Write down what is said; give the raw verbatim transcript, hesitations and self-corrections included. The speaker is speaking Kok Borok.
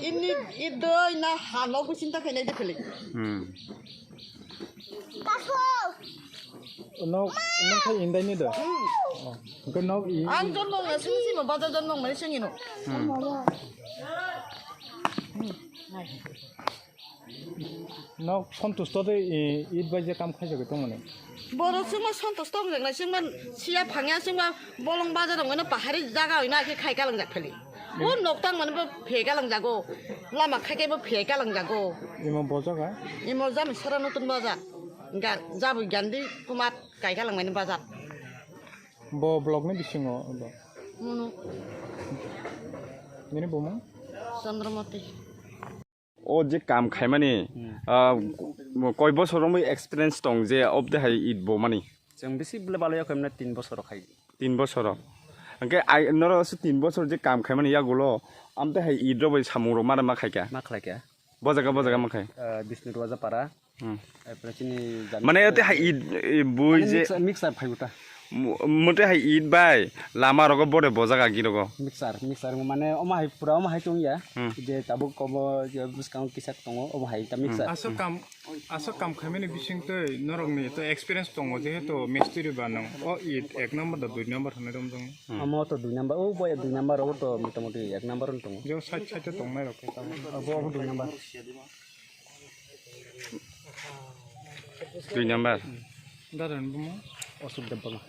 Ini idoi na halo kusinta khainai de pheli. Hmm. Nok, nok khai indai ni do. Hmm. Oh. Ke nok i. Ang jonmo na sini sini baja jonmo mani sini no. Hmm. Nok santusto de i, id bai je kam khai jagwi tongmani. Boro sima santusto wng jaknai sima siya phangya sima bolong baja rong no pahari jaga hoina khe khai kalang jak pheli. O nok tang mani bo phe kalang jago. Lama khai kai bo phe kalang jago. Imo bo jaga? Imo jami sara nutun baja. Ga jabu gandi kumat kai kalang mani baja. Bo block ni bisingo bo. Munu. Nini bumung? Chandramati. O je kam khaimani, ah, koi bosor romwi experience tong je obde hai id bo mani? Chwng bisi bwle baloyo khaimani tin bosor khai. Tin bosor. Hwnkhe ai noro se tin bosor je kam khaimani yagulo amte hai id rok bai samung rok mara ma khaikha. Ma khlaikha. Bo jaga, bo jaga ma khai. Ah, Bishnu Raja para. Hmm. Mane ate hai id, id bui je mixer, mixer phai uta. Mote hai id bai lama rogo bore bo jaga gi rogo. Mixer, mixer mane omo hai pura omo hai tong ya. Hmm. Je tabuk kobo je buskang kisa tongo omo hai ta mixer. Asok kam, asok kam khaimani bising tei norok ni to experience tongo jehetu mistiri ba nang o id ek number da dui number hwnwi romjong. Hmm. Omo to dui number, o bo dui number o to motamoti ek number on tongo. Je side side tongnai rok khe tamo. Obo, obo dui number. Dui number. Dara ni bumo? Osuk Debbarma.